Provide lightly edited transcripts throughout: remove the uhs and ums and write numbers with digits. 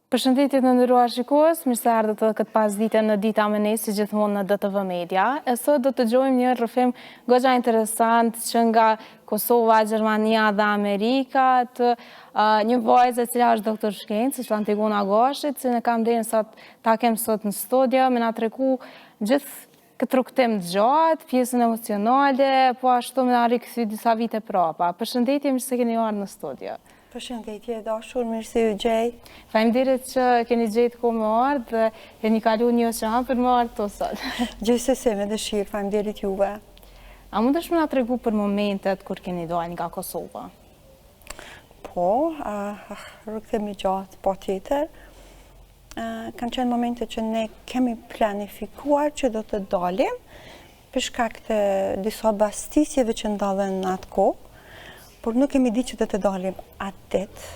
Përshëndetje të nderuar shikues, mirë se erdhët edhe këtë pasdite në Dita me ne, si gjithmonë në DTV Media. E sot do të dëgjojmë një rrëfim goxha interesant që nga Kosova, Gjermania dhe Amerika të një vajze e cila është doktor shkencë, është Antigona Gashi, që e kam nderin sot ta kem sot në studio, me na tregu gjithë këtë rrugëtim të gjatë, pjesën emocionale, po ashtu me na rikthy disa vite prapa. Përshëndetje, mirë se keni ardhur në studio. Përshëndetje e dashur, mirë se ju gjej. Faleminderit që keni gjetë kohë me ardhë dhe keni kalu një oqean për me ardhë këtu sot. Gjithsesi, me dëshirë, faleminderit juve. A mundesh me na tregu për momentet kur keni dalë nga Kosova? Po, rrugëtim i gjatë, patjetër. Kanë qenë momente që ne kemi planifikuar që do të dalim, për shkak të disa bastisjeve që ndodhën në atë kohë, por nuk kemi ditë që do të dalim atë ditë,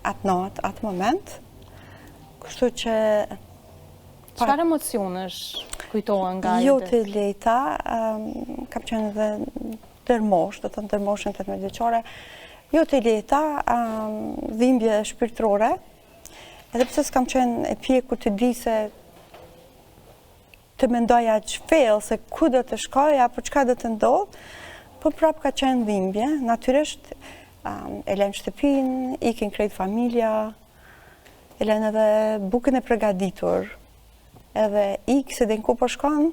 atë natë, atë moment. Kështu që... Çfarë emocionesh kujtohen nga ajo Jo të lehta, kam qenë edhe dërmosh, do të thënë dërmoshën 18 vjeçare, jo të lehta, dhimbje shpirtërore, edhe pse s'kam qenë e pjekur të di se të mendoj aq thellë se ku do të shkoj apo çka do të ndodhë, po prapë ka qenë dhimbje, natyrisht e lënë shtëpinë, ikin krejt familja, e lënë edhe bukën e përgatitur, edhe ik s'e din ku po shkon,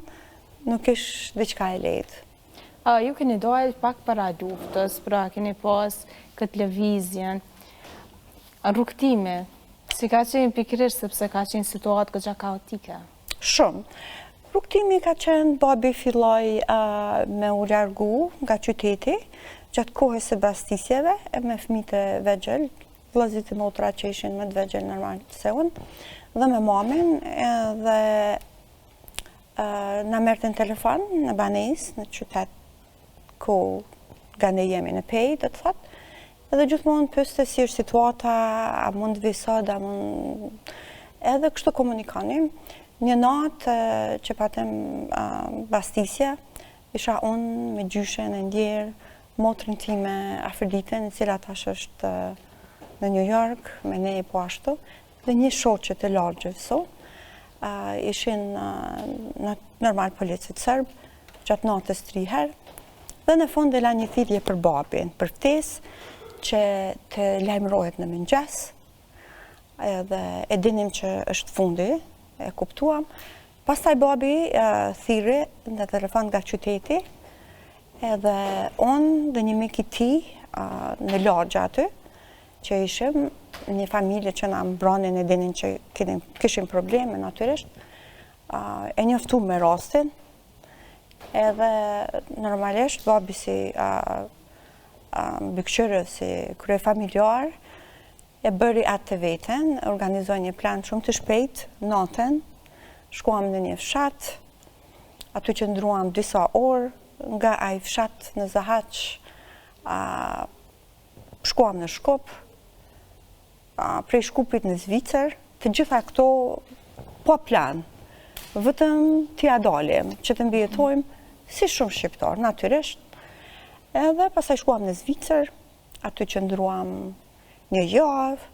nuk ish diçka e lehtë. Ju keni dalë pak para luftës, pra keni pas këtë lëvizjen. Rrugëtimi, si ka qenë pikërisht sepse ka qenë situatë goxha kaotike? Shumë. Rrugëtimi ka qenë, babi filloi me u largu nga qyteti, gjatë kohës së bastisjeve, e me fëmijët e vegjël, vëllezërit e motrat që ishin më të vegjël normal se unë, dhe me mamin, edhe Na merrte në telefon, në banesë, në qytet ku nga ne jemi në Pejë, do të thotë, edhe gjithmonë pyeste si është situata, a mund të vi sot, a mund... Edhe kështu komunikonim. Një natë që patëm bastisje, isha unë me gjyshen e ndjerë, motrën time Afërditën, e cila tash është në New York, me ne po ashtu, dhe një shoqe të lagjes sonë, ishin normal policët serbë, gjatë natës tri herë, dhe në fund e la një thirrje për babin, për ftesë, që të lajmërohet në mëngjes, edhe e dinim që është fundi, e kuptuam. Pastaj babi thirri në telefon nga qyteti, edhe unë dhe një mik i tij në lagje aty, që ishim një familje që na mbronin e dinin që kishim probleme natyrisht, e njoftu me rastin, edhe normalisht babi si mbikëqyrës, si kryefamiljar, e bëri atë të veten, organizoi një plan shumë të shpejt, natën, shkuam në një fshat, aty qëndruam disa orë, nga ai fshat në Zahaq, Shkuam në Shkup, prej Shkupit në Zvicër, të gjitha këto pa plan, vetëm t'ia dalim, që të mbijetojmë si shumë shqiptarë, natyrisht. Edhe pastaj shkuam në Zvicër, aty qëndruam një javë,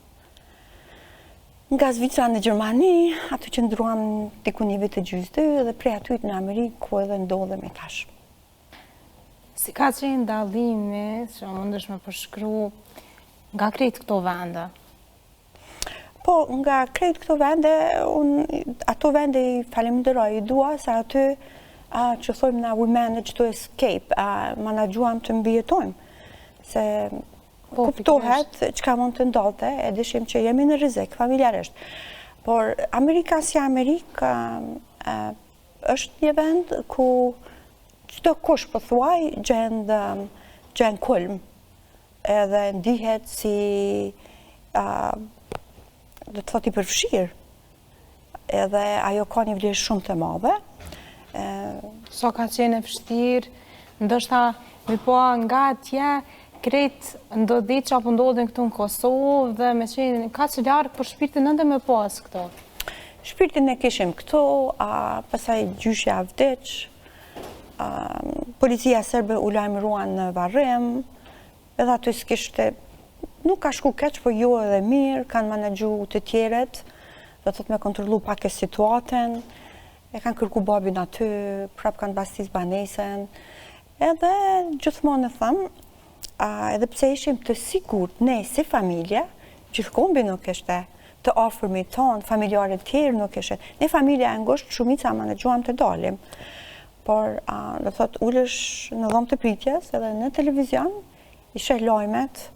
nga Zvicra në Gjermani, aty qëndruam diku një vit e gjysë dy, dhe prej aty në Amerikë, ku edhe ndodhemi tash. Si ka qenë dallimi, që mundesh me përshkru, nga krejt këto vende? Po, nga krejt këto vende, unë ato vende i faleminderoj, i dua, se aty a, që thojmë na we manage to escape, a, menaxhuam të mbijetojmë, se po, kuptohet çka mund të ndodhte, e dishim që jemi në rrezik familjarisht. Por Amerika si Amerikë, është një vend ku çdokush pothuaj gjen gjen kulm edhe ndihet si do të thotë i përfshirë. Edhe ajo ka një vlerë shumë të madhe. Sa ka qenë e vështirë, ndoshta me pa nga atje, krejt ndodhitë që po ndodhin këtu në Kosovë dhe me qenë kaq larg por shpirtin ende me pas këtu. Shpirtin e kishim këtu, a, pastaj gjyshja vdiq, a, policia serbe u lajmëruan në varrim, edhe aty s'kishte, nuk ka shku keq, po jo edhe mirë, kanë menaxhu të tjerët. Do të thotë me kontrollu pak e situatën, e kanë kërku babin aty, prap kanë bastis banesën, edhe gjithmonë e them, edhe pse ishim të sigurt ne si familje, gjithë kombi nuk ishte, të afërmit tonë, familjarët tjerë nuk ishin. Ne familja e ngushtë, shumica menaxhuam të dalim. Por, do të thotë, ulesh në dhomë të pritjes edhe në televizion, i sheh lajmet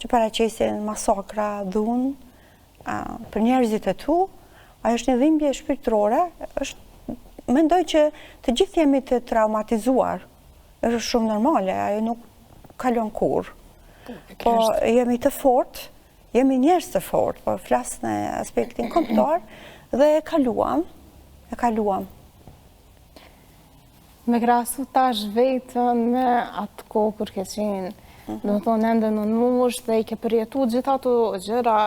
që paraqesin masakra, dhunë, për njerëzit e tu, ajo është një dhimbje shpirtërore, është, mendoj që të gjithë jemi të traumatizuar, është shumë normale, ajo nuk kalon kurrë. Po, po jemi të fortë, jemi njerëz të fortë, po flas në aspektin kombëtar, dhe e kaluam, e kaluam. Me krahasu tash vetën me atë kohë kur ke qenë, mhm. do të thonë ende në moshë dhe i ke përjetu gjithë ato gjëra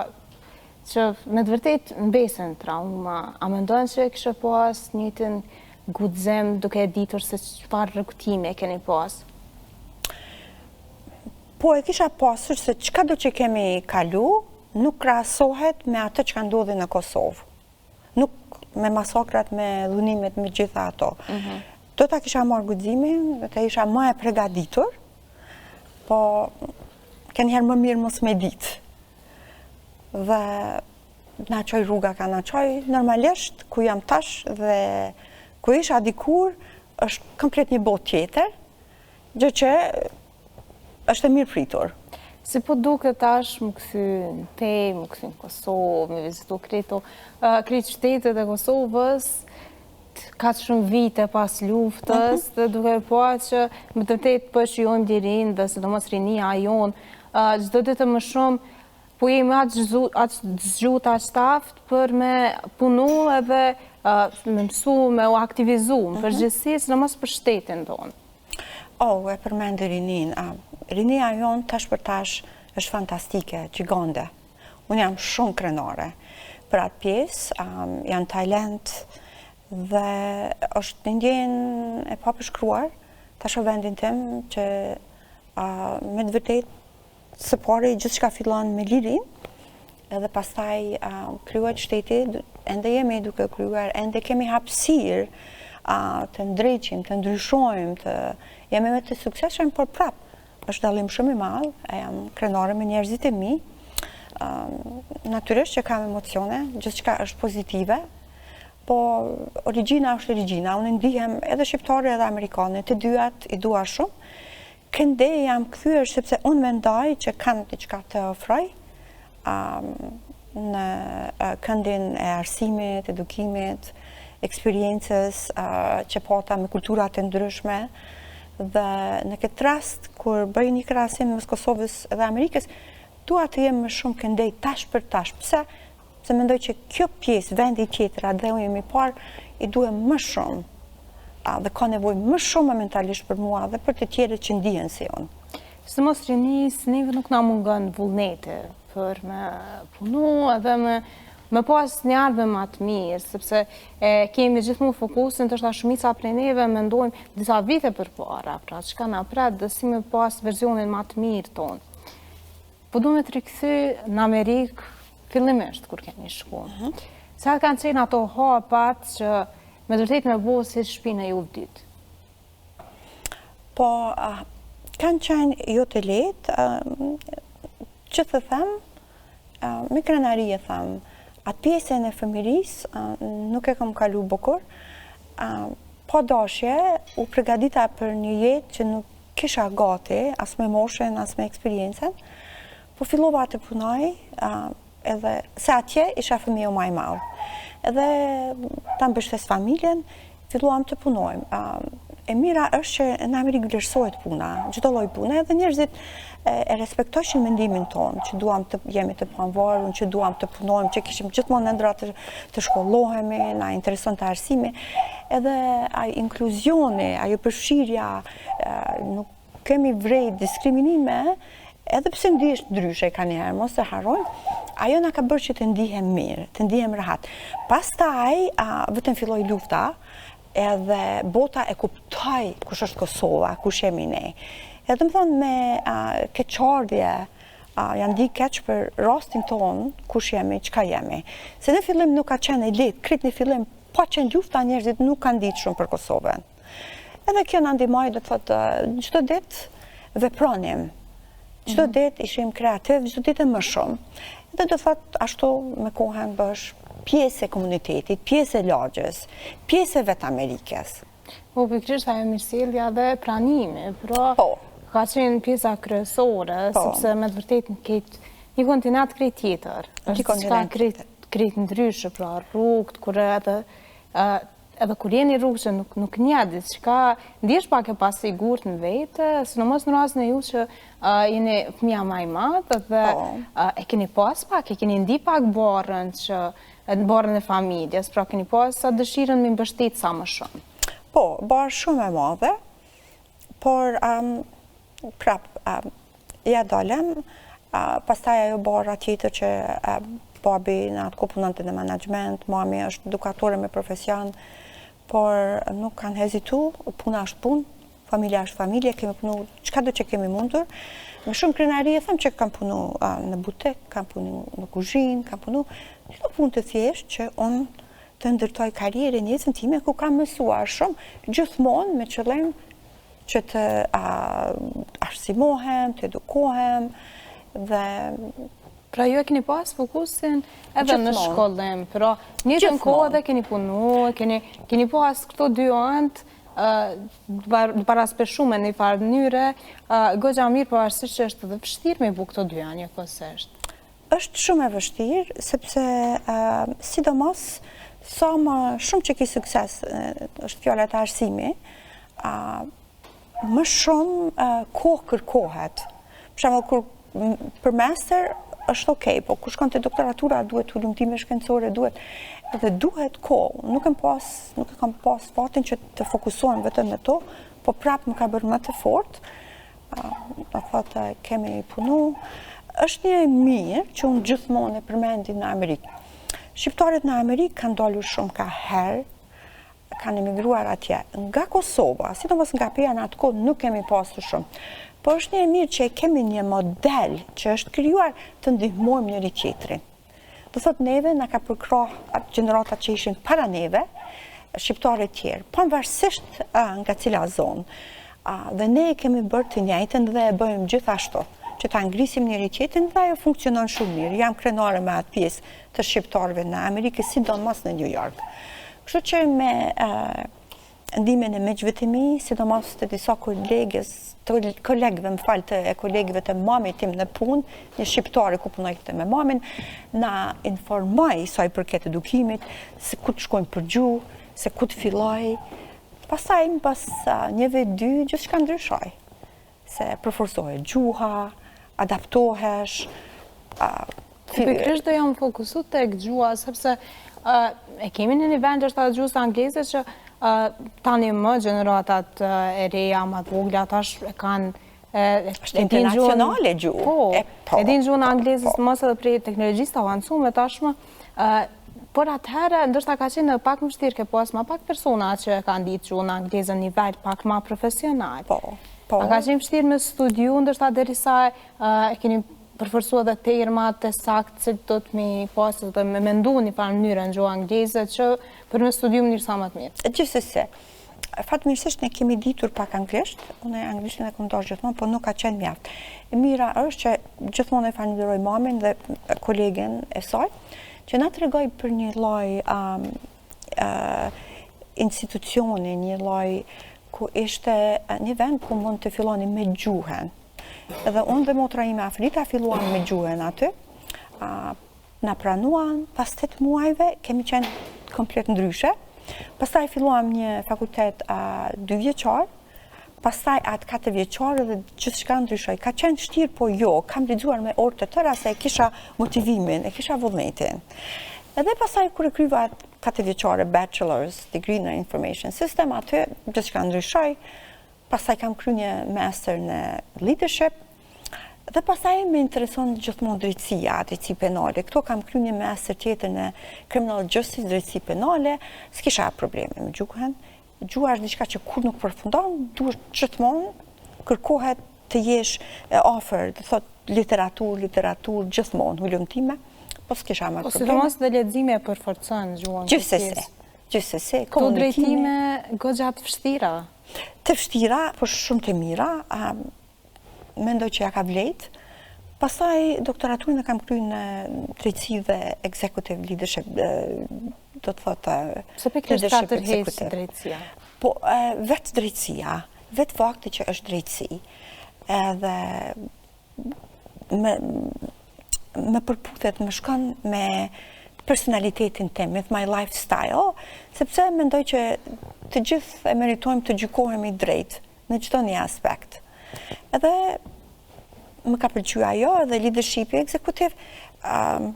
që me të vërtetë mbesin trauma. A mendon që e kishe pas njëjtin guxim duke e ditur se çfarë rrugëtimi e keni pas? Po e kisha pasur se çkado që kemi kalu, nuk krahasohet me atë çka ndodhi në Kosovë. Nuk me masakrat, me dhunimet, me gjitha ato. Mhm. Do ta kisha marrë guximin, do të isha më e pregaditur, po kanjëherë më mirë mos me ditë. Dhe na çoi rruga ka na çoi, normalisht, ku jam tash dhe ku isha dikur, është komplet një botë tjetër, gjë që është e mirëpritur. Si po duket tash m'u kthy në Pejë, m'u kthy në Kosovë, me vizitu krejt krejt qytetet e Kosovës, kaq shumë vite pas luftës, mhm. dhe duke pa që me të vërtetë po e shijojmë lirinë dhe sidomos rinia jonë, çdo ditë më shumë, po jemi aq të zgjutë, aq të aftë për me punu edhe me mësu, me u aktivizu, në mhm. përgjithësi, sidomos për shtetin tonë. Oh, e përmende rininë. Rinia jonë tash për tash është fantastike, gjigande. Unë jam shumë krenare për atë pjesë, janë talent dhe është një ndjenjë e papërshkruar, ta shoh vendin tim që me të vërtetë Së pari gjithçka fillon me lirinë, edhe pastaj krijohet shteti, ende jemi duke krijuar, ende kemi hapësirë të ndreqim, të ndryshojmë, të jemi më të suksesshëm, por prap është dallim shumë i madh, e jam krenare me njerëzit e mi. Natyrisht që kam emocione, gjithçka është pozitive, po origjina është origjina, unë ndihem edhe shqiptare edhe amerikane, të dyjat i dua shumë, Këndej jam kthyer sepse unë mendoj që kam diçka të ofroj në këndin e arsimit, edukimit, eksperiencës që pata me kulturat e ndryshme dhe në këtë rast kur bëj një krahasim mes Kosovës dhe Amerikës, dua të jem më shumë këndej tash për tash. Pse? Se mendoj që kjo pjesë, vendi tjetër, atdheu im i parë, i duhet më shumë dhe ka nevojë më shumë momentalisht për mua dhe për të tjerët që ndihen si unë. Sidomos rinisë, neve nuk na mungon vullneti për me punu edhe me me pas një ardhme ma të mirë, sepse e kemi gjithmonë fokusin, ndoshta shumica prej neve mendojmë disa vite përpara, pra çka na pret dhe si me pas verzionin ma të mirë tonë. Po du me të rikthy në Amerikë fillimisht kur keni shku. Mhm. Sa kanë qenë ato hapat që me të vërtetë me bo si shpinë e juve dytë? Po, kanë qenë jo të lehtë, që të them, me krenari e them, atë pjesën e fëmirisë nuk e kam kalu bukur, pa dashje u pregadita për një jetë që nuk kisha gati, as me moshën, as me eksperiencën, po fillova të punoj, edhe se atje isha fëmiju ma i madh. Edhe ta mbështes familjen, filluam të punojmë. E mira është që në Amerikë vlerësohet puna, çdo lloj pune, edhe njerëzit e respektojshin mendimin tonë, që duam të jemi të pavarur, që duam të punojmë, që kishim gjithmonë ëndrra të, të shkollohemi, na interesonte arsimi, edhe ai inkluzioni, ajo përfshirja, nuk kemi vrejt diskriminime, edhe pse ndihesh ndryshe kanjëherë, mos e harrojmë, ajo na ka bërë që të ndihem mirë, të ndihem rahat. Pastaj, vetëm filloi lufta, edhe bota e kuptoi kush është Kosova, kush jemi ne. Edhe domethonë me keqardhje. Janë ndi keq për rastin tonë, kush jemi, çka jemi. Se në fillim nuk ka qenë e lehtë, krejt në fillim, pa qenë lufta njerëzit nuk kanë ditë shumë për Kosovën. Edhe kjo na ndihmoi, do të thotë, çdo ditë vepronim. Çdo mhm. ditë ishim kreativ, çdo ditë më shumë. Edhe do të thotë, ashtu me kohën bëhesh pjesë e komunitetit, pjesë e lagjes, pjesë e vetë Amerikës. Po, pikërisht ajo mirësjellja dhe pranimi, pra po. ka qenë pjesa kryesore, po. sepse me të vërtetë në këtë një kontinent krejt tjetër. Një kontinent krejt, krejt ndryshe, pra rrugët, kur edhe edhe kur jeni rrugë që nuk, nuk njeh diçka, ndihesh pak e pasigurt në vete, sidomos në rastin e ju që uh, jeni fëmija ma i madh dhe po. uh, e keni pas pak, e keni ndi pak barrën që barrën e familjes, pra keni pas sa dëshirën me mbështet sa më shumë. Po, barrë shumë e madhe, por um, prap, um, ja dolëm, uh, pastaj ajo barra tjetër që uh, babi në atë kohë punonte në menaxhment, mami është edukatore me profesion, por nuk kanë hezitu, puna është punë, Familja është familje, kemi punu çkado që kemi mundur. Me shumë krenari e them që kam punu në butik, kam punu në kuzhinë, kam punu çdo punë të thjeshtë që unë të ndërtoj karrierën në jetën time ku kam mësuar shumë, gjithmonë me qëllim që të arsimohem, të edukohem dhe Pra ju e keni pas fokusin edhe në shkollim, pra në njëjtën kohë edhe keni punu, keni, keni pas këto dy anët të baraspeshume në një farë mënyre, goxha mirë, pavarësisht që është edhe vështirë me i bo këto dyja njëkohësisht. Është shumë e vështirë, sepse sidomos sa më shumë që ki sukses, është fjala te arsimi, më shumë kohë kërkohet. Për shembull, kur për master është okej, po kur shkon te doktoratura duhet hulumtime shkencore, duhet edhe duhet kohë. Nuk kam pas, nuk e kam pas fatin që të fokusohem vetëm në to, po prapë më ka bërë më të fortë. Do thotë kemi punu. Është një e mirë që unë gjithmonë e përmendi në Amerikë. Shqiptarët në Amerikë kanë dalur shumë ka herë, kanë emigruar atje. Nga Kosova, sidomos nga Peja në atë kohë nuk kemi pasur shumë. Po është një e mirë që e kemi një model që është krijuar të ndihmojmë njëri tjetrin. Do thotë neve na ka përkrah gjeneratat që ishin para neve, shqiptarët tjerë, pavarësisht nga cila zonë. Dhe ne e kemi bërë të njëjtën dhe e bëjmë gjithashtu, që ta ngrisim njëri tjetrin dhe ajo funksionon shumë mirë. Jam krenare me atë pjesë të shqiptarëve në Amerikë, sidomos në New York. Kështu që me ndihmën e miqve të mi, sidomos të disa kolegës, të kolegëve, më fal, të kolegëve të mamit tim në punë, një shqiptare ku punojte me mamin, na informoi sa i përket edukimit, se ku të shkojmë për gjuhë, se ku të filloj. Pastaj, pas një vit, dy, gjithçka ndryshoi. Se përforcohet gjuha, adaptohesh, Pikërisht do jam fokusu tek gjuha, sepse e kemi në një vend është atë gjuhës angleze që tani më gjeneratat e reja, më të vogla, tash e kanë është internacionale gjuhë. Po, po, e din gjuhën angleze, po. mos edhe prej teknologjisë të avancume tashmë, por atëherë, ndoshta ka qenë pak më vështirë, ke pas ma pak persona që e kanë ditë gjuhën angleze në nivel pak ma profesional. Po, po. A ka qenë vështirë me studiu, ndoshta derisa e keni përforcu edhe termat e saktë që do të mi pas dhe me mendu një farë mënyre në gjuhë angleze që për me studiu mënyrë sa më të mirë. Gjithsesi, fatmirësisht ne kemi ditur pak anglisht, unë anglishtin e kom dashur gjithmonë, po nuk ka qenë mjaft. E mira është që gjithmonë e falënderoj mamin dhe kolegen e saj, që na tregoi për një lloj um, uh, institucioni, një lloj ku ishte një vend ku mund të filloni me gjuhën. Edhe unë dhe motra ime Afrita filluam me gjuhën aty. Na pranuan pas 8 muajve, kemi qenë komplet ndryshe. Pastaj filluam një fakultet dy vjeçar, pastaj atë katër vjeçar dhe gjithçka ndryshoi. Ka qenë vështirë, po jo, kam lexuar me orë të tëra se e kisha motivimin, e kisha vullnetin. Edhe pastaj kur e kryva atë katër vjeçare bachelor's degree në information system, aty gjithçka ndryshoi. Pastaj kam kry një master në leadership, dhe pastaj më intereson gjithmonë drejtësia, drejtësi penale. Këto kam kry një master tjetër në criminal justice, drejtësi penale, s'kisha probleme me gjuhën. Gjuha është diçka që kur nuk përfundon, duhet gjithmonë kërkohet të jesh e afër, do thotë Literaturë, literaturë, gjithmonë, hulumtime, po s'kisha më po, problem. Po sidomos dhe leximi e përforcon gjuhën. Gjithsesi, gjithsesi, komunikimi. Këto drejtime goxha të vështira. Të vështira, po shumë të mira, mendoj që ja ka vlejt. Pastaj doktoraturën e kam kry në drejtësi dhe executive leadership, do të thotë Pse pikërisht ta tërheq drejtësia? Po, vetë drejtësia, vetë fakti që është drejtësi, edhe me, me përputhet, më shkon me personalitetin tim, with my lifestyle, sepse mendoj që të gjithë e meritojmë të gjykohemi drejt në çdo një aspekt. Edhe më ka pëlqy ajo edhe leadershipi ekzekutiv um,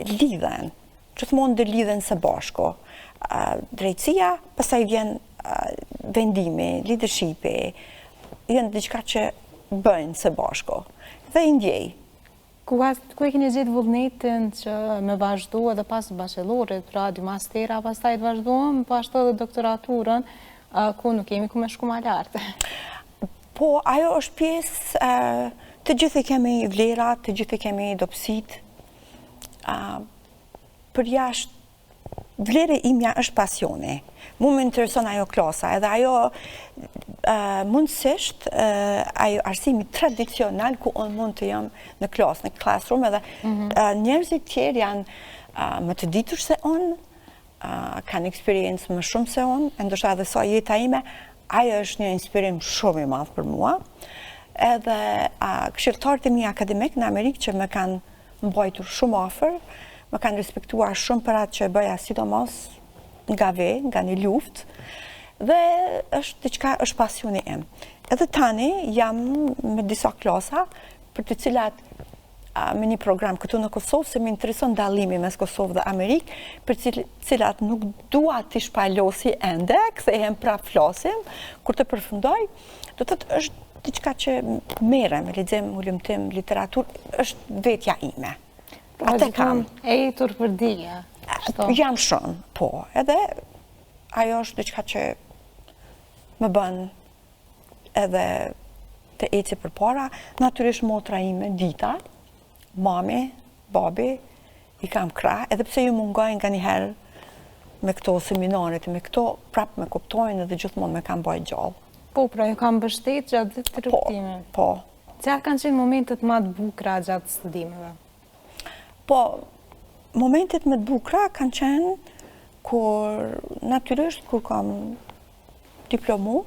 lidhen, gjithmonë ndërlidhen së bashku. Uh, drejtësia, pastaj vjen uh, vendimi, leadershipi, janë diçka që bëjnë së bashku. Dhe i ndjej. Ku, ku e keni gjetë vullnetin që me vazhdu edhe pas bachelorit, pra dy mastera, pastaj të vazhduam, po ashtu edhe doktoraturën, ku nuk kemi ku me shku ma lartë. Po, ajo është pjesë, të gjithë i kemi vlerat, të gjithë i kemi dobësitë. Për jashtë, vlera imja është pasioni. Mu më intereson ajo klasa, edhe ajo mundësisht, ajo arsimi tradicional ku unë mund të jam në klasë, në classroom, edhe mhm. njerëzit tjerë janë më të ditur se unë, kanë eksperiencë më shumë se unë, e ndoshta edhe sa jeta ime, ajo është një inspirim shumë i madh për mua. Edhe këshilltarët e mi akademik në Amerikë që më kanë mbajtur shumë afër, më kanë respektuar shumë për atë që e bëja sidomos nga ve, nga një luftë, dhe është diçka, është pasioni im. Edhe tani jam me disa klasa për të cilat me një program këtu në Kosovë, se më intereson dallimi mes Kosovë dhe Amerikë, për cilat nuk dua t'i shpalosi ende, kthehem prap flasim, kur të përfundoj, do të thotë është diçka që merrem me lexim, hulumtim, literaturë, është vetja ime. Pra, Atë kam. E etur për dije. Jam shumë, po. Edhe ajo është diçka që më bën edhe të eci përpara. Natyrisht motra ime, Dita, mami, babi, i kam krah, edhe pse ju mungojnë nga njëherë me këto seminaret, me këto, prap me kuptojnë edhe gjithmonë me kanë bajt gjallë. Po, pra ju kanë mbështet gjatë gjithë po, rrugëtimit. Po, po. Cilat kanë qenë momentet më të bukura gjatë studimeve? Po, momentet më të bukura kanë qenë kur, natyrisht, kur kam diplomu,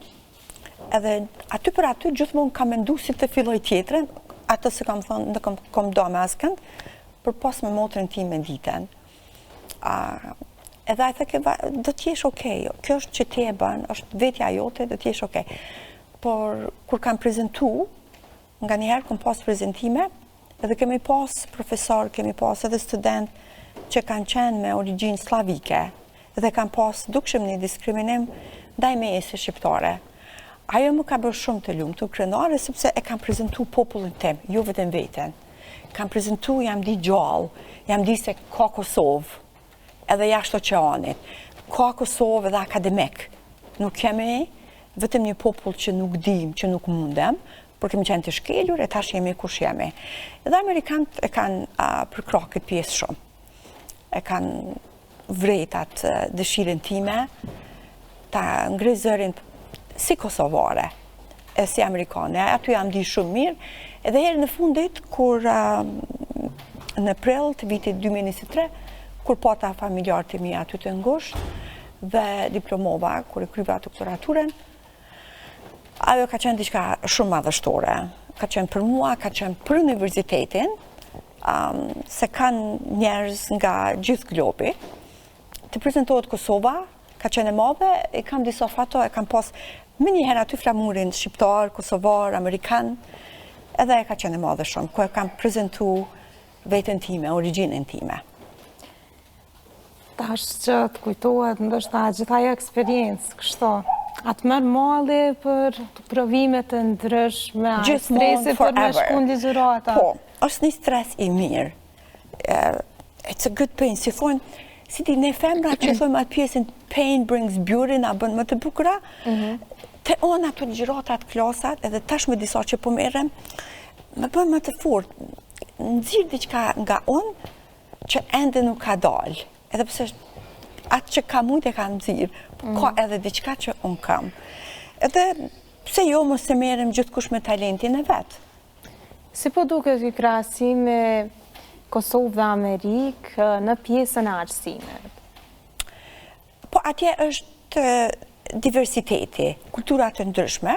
edhe aty për aty gjithmonë kam mendu si të filloj tjetrën, atë se kam thonë, nuk kam, kam do me askënd, përpos me motrën time Ditën. A, edhe ai thë, do t'jesh okej, kjo është që ti e bën, është vetja jote, do t'jesh okej. Por, kur kam prezentu, nga njëherë kam pas prezentime, edhe kemi pas profesor, kemi pas edhe student që kanë qenë me origjinë slavike, dhe kanë pas dukshëm një diskriminim ndaj meje si shqiptare. Ajo më ka bërë shumë të lumtur, krenare, sepse e kam prezentu popullin tim, jo vetëm veten. Kam prezentu, jam di gjallë, jam di se ka Kosovë, edhe jashtë oqeanit, ka Kosovë edhe akademik. Nuk kemi vetëm një popull që nuk dim, që nuk mundem, por kemi qenë të shkelur e tash jemi kush jemi. Edhe Amerikanët e kanë përkrah këtë pjesë shumë. E kanë vrejt atë dëshirën time, ta ngre zërin si kosovare e si amerikane. Aty jam di shumë mirë. Edhe herën e fundit, kur në prill të vitit 2023, kur pata familjarët e mi aty të ngushtë dhe diplomova, kur e kryva doktoraturën, ajo ka qenë diçka shumë madhështore. Ka qenë për mua, ka qenë për universitetin, se kanë njerëz nga gjithë globi. Të prezentohet Kosova, ka qenë e madhe, i kam disa foto, e kam pas më njëherë aty flamurin shqiptar, kosovar, amerikan, edhe e ka qenë e madhe shumë, ku e kam prezentu veten time, origjinën time. Tash që të kujtohet, ndoshta gjithë ajo eksperiencë, kështu, a të merr malli për të provimet e ndryshme, a stresi për me shku në ligjërata? Po, është një stres i mirë. It's a good pain, si thonë, si ti ne femra që thojmë atë pjesën pain brings beauty, na bën më të bukura, mhm. te ona ato ligjëratat, klasat, edhe tash me disa që po merrem, Më bën më të fortë, nxirr diçka nga unë që ende nuk ka dalë. Edhe pse atë që kam mujtë e kam nxirr, po ka mm. edhe diçka që unë kam. Edhe pse jo mos të merrem gjithkush me talentin e vet. Si po duket ky krahasim me Kosovë dhe Amerikë në pjesën e arsimit? Po atje është diversiteti, kulturat e ndryshme,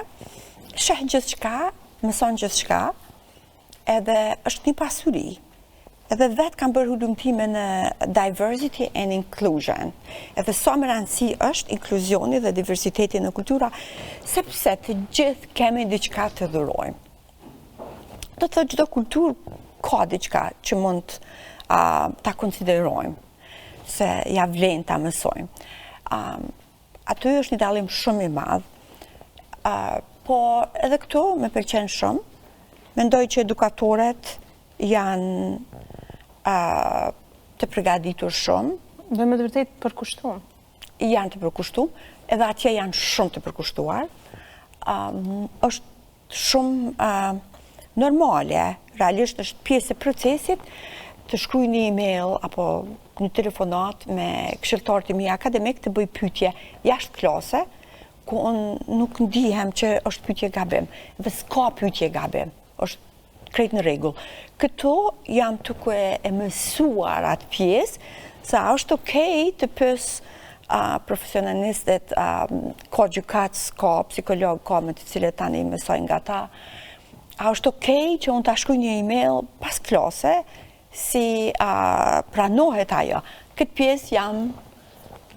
sheh gjithçka, mëson gjithçka, edhe është një pasuri. Edhe vetë kam bërë hulumtime në diversity and inclusion. Edhe sa me rëndësi është inkluzioni dhe diversiteti në kultura, sepse të gjithë kemi diçka të dhurojmë. Do të thotë çdo kulturë ka diçka që mund ta konsiderojmë, se ja vlen ta mësojmë. Aty është një dallim shumë i madh, po edhe këtu me pëlqen shumë, mendoj që edukatoret janë të përgatitur shumë. Dhe me të vërtetë përkushtum. Janë të përkushtum, edhe atje janë shumë të përkushtuar. është shumë normale, realisht është pjesë e procesit të shkruaj një email apo një telefonat me këshilltarët e mi akademik të bëj pyetje jashtë klase, ku unë nuk ndihem që është pyetje gabim, dhe s'ka pyetje gabim, është krejt në rregull. Këtu jam duke e mësuar atë pjesë, se a është okej të pyes profesionistët, ka gjykatës, ka psikolog, ka me të cilët tani mësoj nga ta, a është okej që unë ta shkruaj një email pas klase, si pranohet ajo. Këtë pjesë jam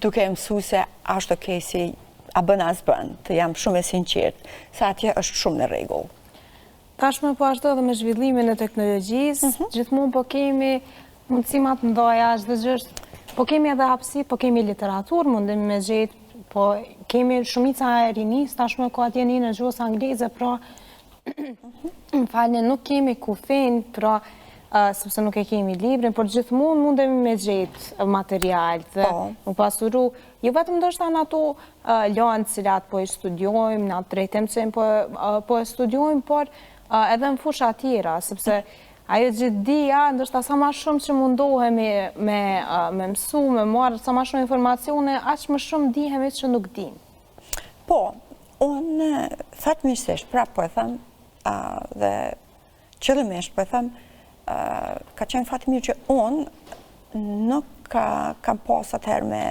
duke e mësu se a është okej si a bën a s'bën, të jam shumë e sinqertë, se atje është shumë në rregull. Tashmë po ashtu edhe me zhvillimin e teknologjisë, mhm. gjithmonë po kemi mundësi ma të mdhaja, çdo gjë është, po kemi edhe hapësirë, po kemi literaturë, mundemi me gjetë, po kemi shumica e rinisë, tashmë ka dijeninë e gjuhës angleze, pra, më falni, nuk kemi kufin, pra, sepse nuk e kemi librin, por gjithmonë mundemi me gjetë material dhe po. m'u pasuru, jo vetëm ndoshta në ato lëndë cilat po i studiojmë, në atë drejtim që po, po e studiojmë, por edhe në fusha tjera, sepse ajo gjithëdija, ndoshta sa ma shumë që mundohemi me, me mësu, me marrë, sa ma shumë informacione, aq më shumë dihemi që nuk dim. Po, unë fatmirësisht, prapë po e them, dhe qëllimisht po e them, ka qenë fat i mirë që unë nuk ka, kam pas atëherë me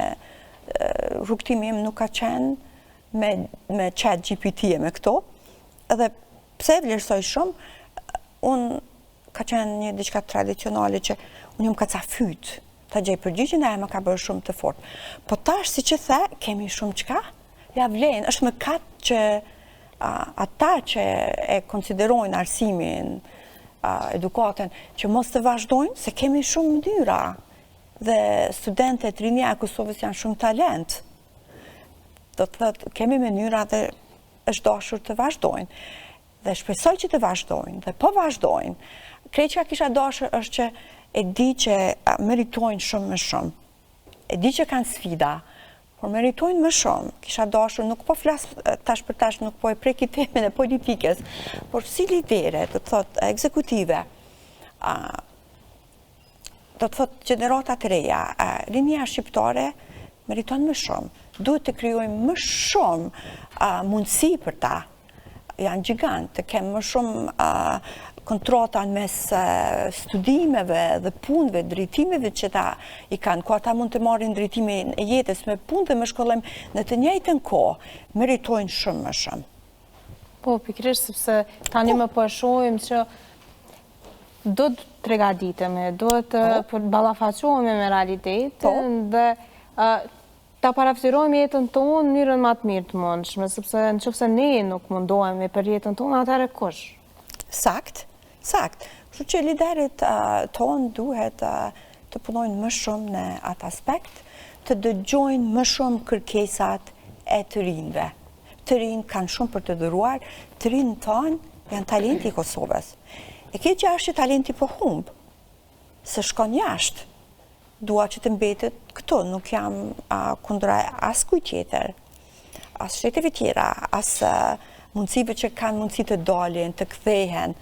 rrugëtimi im nuk ka qenë me, me chat GPT e me këto, edhe pse e vlerësoj shumë, unë ka qenë një diçka tradicionale që unë jam kacafyt, ta gjej përgjigjen e më ka bërë shumë të fort. Po tash, siç e the, kemi shumë çka, ja vlen, është mëkat që ata që e konsiderojnë arsimin, edukatën, që mos të vazhdojnë, se kemi shumë mënyra dhe studentët rinia e Kosovës janë shumë talent. Do të thotë, kemi mënyra dhe është dashur të vazhdojnë. Dhe shpresoj që të vazhdojnë, dhe po vazhdojnë. Krejt çka kisha dashur është që e di që meritojnë shumë më shumë. E di që kanë sfida, por meritojnë më shumë. Kisha dashur, nuk po flas tash për tash, nuk po e preki temën e politikës, por si lidere, do të thotë ekzekutive, do të thotë gjeneratat e reja, rinia shqiptare meriton më shumë. Duhet të krijojmë më shumë mundësi për ta. Janë gjigant, të kemë më shumë kontrata mes studimeve dhe punëve, drejtimeve që ta i kanë, ku ata mund të marrin drejtimin e jetës me punë dhe me shkollim në të njëjtën kohë, meritojnë shumë më shumë. Po, pikërisht, sepse tani po. më po e shohim që do të pregaditemi, duhet të po. ballafaqohemi me realitetin po. dhe ta parafytyrojmë jetën tonë në mënyrën më të mirë të mundshme, sepse në qoftë se ne nuk mundohemi për jetën tonë, atëherë kush? Sakt, sakt. Kështu që liderët tonë duhet të punojnë më shumë në atë aspekt, të dëgjojnë më shumë kërkesat e të rinjve. Të rinjtë kanë shumë për të dhuruar, të rinjtë tanë janë talenti i Kosovës. E keqja është që talenti po humb, se shkon jashtë. Dua që të mbetet këtu, nuk jam kundra askujt tjetër, as shteteve tjera, as mundësive që kanë mundësi të dalin, të kthehen.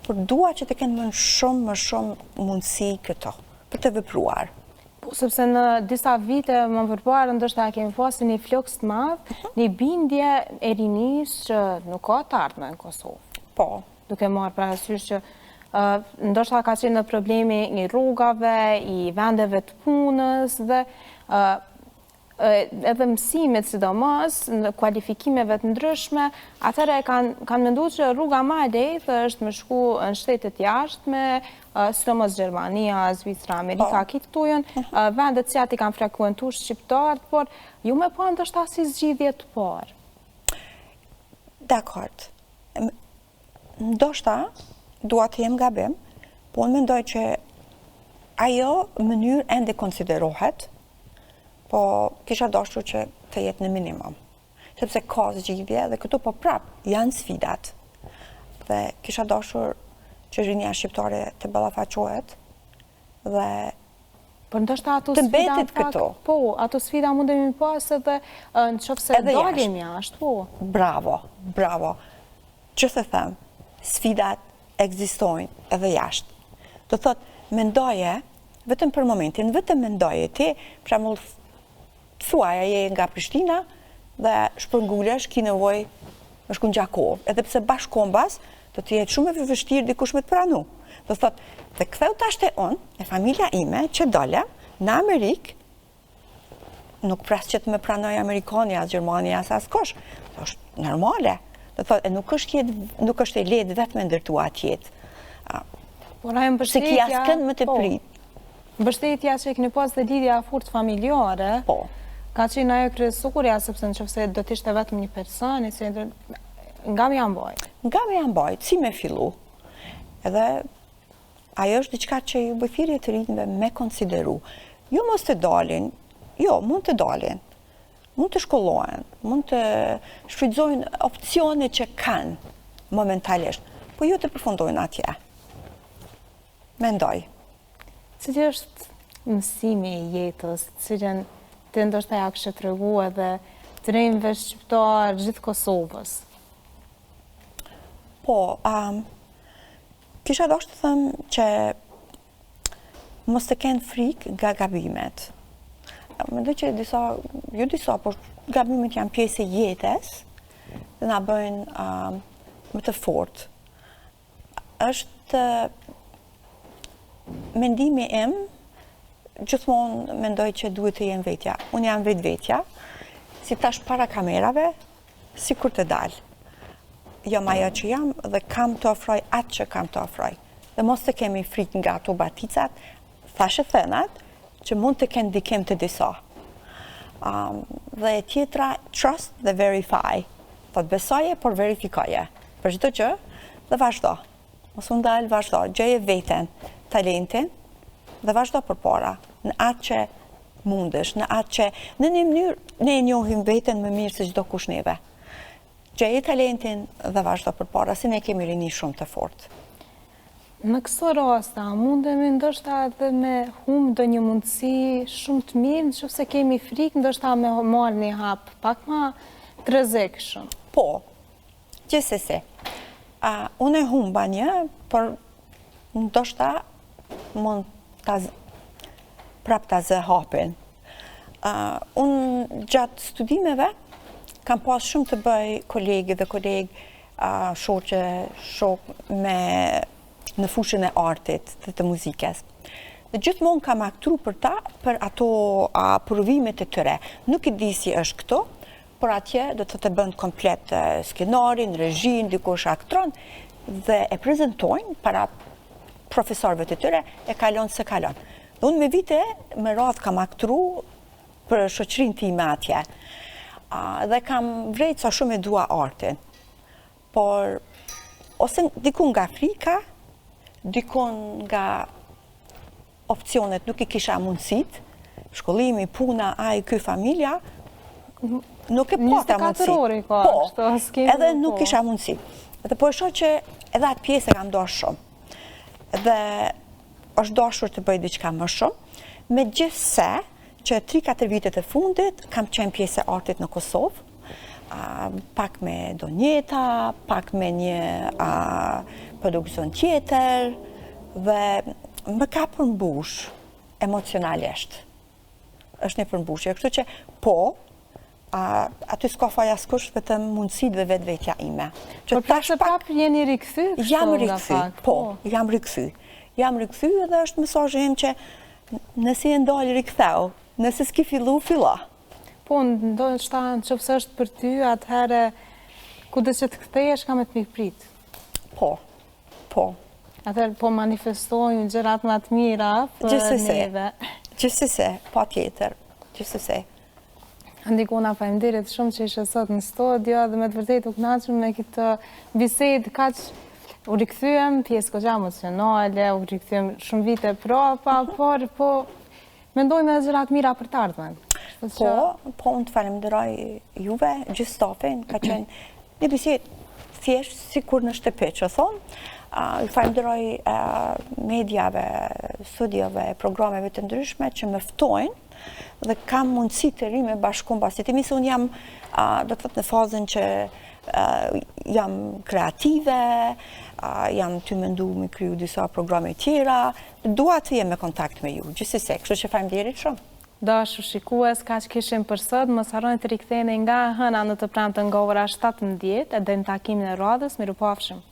Por dua që të kenë më shumë, më shumë mundësi këto, për të vepruar. Po, sepse në disa vite më përpara, ndoshta kemi pasur një fluks të madh, mhm. një bindje e rinisë që nuk ka të ardhme në Kosovë. Po. Duke marrë parasysh që ndoshta ka qenë problemi i rrugave, i vendeve të punës dhe edhe mësimit sidomos, në kualifikimeve të ndryshme, atëherë kanë kanë mendu që rruga ma e lehtë është me shku në shtetet jashtme, sidomos Gjermania, Zvicra, Amerika, po. krejt këto janë mhm. vendet që i kanë frekuentu shqiptarët, por jo me pa ndoshta si zgjidhje të parë. Dakord. Ndoshta, dua të jem gabim, po unë mendoj që ajo mënyrë ende konsiderohet, po kisha dashur që të jetë në minimum. Sepse ka zgjidhje dhe këto po prap janë sfidat. Dhe kisha dashur që rinia shqiptare të ballafaqohet dhe Po ndoshta ato sfida mbetet këto. Po, ato sfida mundemi pas edhe në qoftë se dalim jashtë, po. Bravo, bravo. Që të them, sfidat ekzistojnë edhe jashtë. Do thot, mendoje, vetëm për momentin, vetëm mendoje ti, për shembull, thuaja je nga Prishtina dhe shpërngulesh, ki nevojë me shku në Gjakovë, edhe pse bashkëkombas, do të jetë shumë e vështirë dikush me të pranu. Do thot, dhe ktheu tash te unë, e familja ime, që dole, në Amerikë, nuk pres që të me pranoj Amerikani, as Gjermani, as askush. është normale. Do thot, e nuk është jetë, nuk është e lehtë vetë me ndërtu atë jetë. Por ajo mbështetja... Se ki askënd me të po. prit. Mbështetja që e keni pas dhe lidhja e fortë familjare, po. ka qenë ajo kryesorja, sepse në qoftë se do të ishte vetëm një person, i cili nga me ja mbajt. Nga me ja mbajt, si me fillu. Edhe ajo është diçka që ju bëj thirrje të rinjve me konsideru. Jo mos të dalin, jo, mund të dalin, mund të shkollohen, mund të shfrytëzojnë opcione që kanë momentalisht, po jo të përfundojnë atje. Mendoj. Cili është mësimi i jetës, cilën ti ndoshta ja kishe tregu edhe të rinjve shqiptarë gjithë Kosovës? Po, um, kisha dashtë të them që mos të kenë frikë nga gabimet. Mendoj që disa, jo disa, por gabimet janë pjesë e jetës dhe na bëjnë um, më të fortë. Është mendimi im, gjithmonë mendoj që duhet të jem vetja. Unë jam vetvetja, si tash para kamerave, si kur të dal. Jam ajo që jam dhe kam të ofroj atë që kam të ofroj. Dhe mos të kemi frikë nga ato baticat, thashethënat, që mund të kenë ndikim të disa. Um, dhe tjetra, trust dhe verify. Thot besoje, por verifikoje. Për çdo gjë dhe vazhdo. Mos u ndal, vazhdo. Gjeje veten, talentin dhe vazhdo përpara. Në atë që mundesh, në atë që në një mënyrë ne e njohim veten më mirë se çdokush neve. Gjeje talentin dhe vazhdo përpara, se ne kemi rini shumë të fortë. Në këso raste, a mundemi ndoshta edhe me humb ndonjë mundësi shumë të mirë, në qoftë se kemi frikë, ndoshta me marrë një hap pak ma të rrezikshëm? Po, gjithsesi. Unë e humba një, por ndoshta mund ta prap ta zë hapin. Unë gjatë studimeve kam pas shumë të bëj kolegë dhe kolegë shoqe, shok me në fushën e artit dhe të muzikës. Dhe gjithmonë kam aktru për ta, për ato provimet e tyre. Nuk e di si është këto, por atje do të të bën komplet skenarin, regjin, dikush aktron dhe e prezentojnë para profesorëve të tyre, e kalon se kalon. Dhe unë me vite me radhë kam aktru për shoqërinë time atje. Dhe kam vrejt sa shumë e dua artin. Por, ose diku nga frika, diku nga opcionet nuk i kisha mundësit, shkollimi, puna, ai, ky, familja, nuk e pata mundësit. 24 orë i ka, po, edhe nuk po. kisha mundësi. Edhe po e shoh që edhe atë pjesë e kam dashur shumë. Dhe është dashur të bëj diçka më shumë, megjithëse që 3-4 vitet e fundit kam qenë pjesë e artit në Kosovë. Pak me Donjeta, pak me një produksion tjetër, dhe më ka përmbush emocionalisht. Është një përmbushje, kështu që po, aty s'ka faj askush, vetëm mundësitë dhe vetvetja ime. Që po tash pak jeni rikthy kështu jam rikthy, po, po, jam rikthy. Jam rikthy edhe është mesazhi im që nëse je ndalë riktheu, nëse s'ki fillu, fillo. Po, ndoshta në qoftë se është për ty, atëherë, kudo që të kthehesh, ka me të mirëprit. Po, po. Atëherë, po manifestojmë gjërat më të mira për neve. Gjithsesi, patjetër, gjithsesi. Antigona, faleminderit shumë që ishe sot në studio dhe me të vërtetë u kënaqëm me këtë bisedë kaq u rikthyem pjesë goxha emocionale, u rikthyem shumë vite prapa, por po Mendojmë edhe gjëra të mira për të ardhmen. Po, po unë të falemnderoj juve, gjithë stafin, ka qenë një bisedë thjesht sikur në shtëpi që thonë. Ju falemnderoj mediave, studiove, programeve të ndryshme që më ftojnë dhe kam mundësi të rri me bashkëkombasit e mi se unë jam, do të thotë në fazën që jam kreative, jam tu mendu me kriju disa programe tjera, Dua të jem në kontakt me ju, gjithsesi, kështu që faleminderit shumë. Dashur shikues, kaq kishim për sot, mos harroni të riktheheni nga e hëna në të premten nga ora 17 e deri në takimin e radhës, mirupafshim.